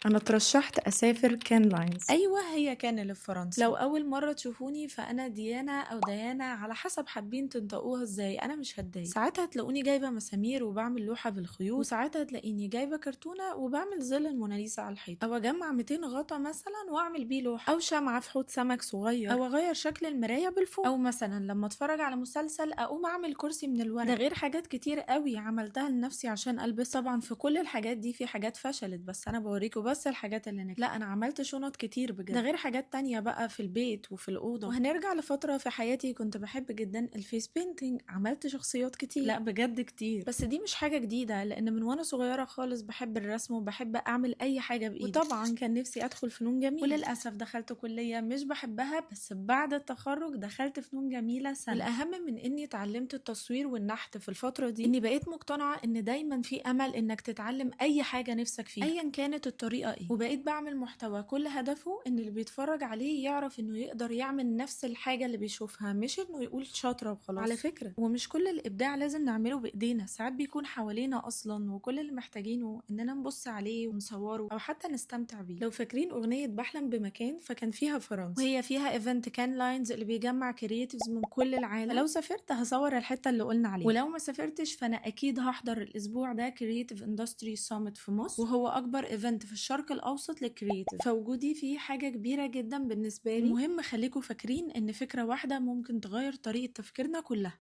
أنا اترشحت أسافر Cannes Lions. أيوة، هي كان اللي في فرنسا. لو أول مرة تشوفوني فأنا ديانا أو ديانا على حسب حابين تنطقوها ازاي، أنا مش هتضايق. ساعتها تلاقوني جايبة مسامير وبعمل لوحة بالخيوط، وساعتها تلاقيني جايبة كرتونة وبعمل ظل الموناليزا على الحيط، أو أجمع 200 غطا مثلا وأعمل بيه لوحة، أو شمعة في حوض سمك صغير، أو أغير شكل المراية بالفوم، أو مثلا لما أتفرج على مسلسل أقوم أعمل كرسي من الورق. ده غير حاجات كتير قوي عملتها لنفسي عشان ألبس. طبعا في كل الحاجات دي في حاجات فشلت، بس أنا بوريكم بس الحاجات اللي نجحت. لا، انا عملت شنط كتير بجد، ده غير حاجات تانية بقى في البيت وفي الأوضة. وهنرجع لفترة في حياتي كنت بحب جدا ال face painting، عملت شخصيات كتير، لا بجد كتير، بس دي مش حاجة جديدة لأن من وانا صغيرة خالص بحب الرسم وبحب أعمل أي حاجة بإيدي. وطبعا كان نفسي أدخل فنون جميلة، وللأسف دخلت كلية مش بحبها، بس بعد التخرج دخلت فنون جميلة سنة. والأهم من إني اتعلمت التصوير والنحت في الفترة دي إني بقيت مقتنعة إن دايما في أمل إنك تتعلم أي حاجة نفسك فيها أيا كانت الطريقة إيه. وبقيت بعمل محتوى كل هدفه إن اللي بيتفرج عليه يعرف إنه يقدر يعمل نفس الحاجة اللي بيشوفها، مش إنه يقول شاطرة وخلاص. على فكرة، ومش كل الإبداع لازم نعمله بإيدينا، ساعات بيكون حوالينا أصلا، وكل اللي محتاجينه إننا نبص عليه ونصوره أو حتى نستمتع بيه. لو فاكرين أغنية بحلم بمكان فكان فيها فرنسا، وهي فيها event Cannes Lions اللي بيجمع creatives من كل العالم. فلو سافرت هصور الحتة اللي قلنا عليها، ولو ما سافرتش فأنا أكيد هحضر الأسبوع ده Creative Industry Summit في مصر، وهو أكبر event في الشرق الأوسط لل creative، فوجودي فيه حاجة كبيرة جدا بالنسبة لي. المهم خليكم فاكرين إن فكرة واحدة ممكن تغير طريقة تفكيرنا كلها.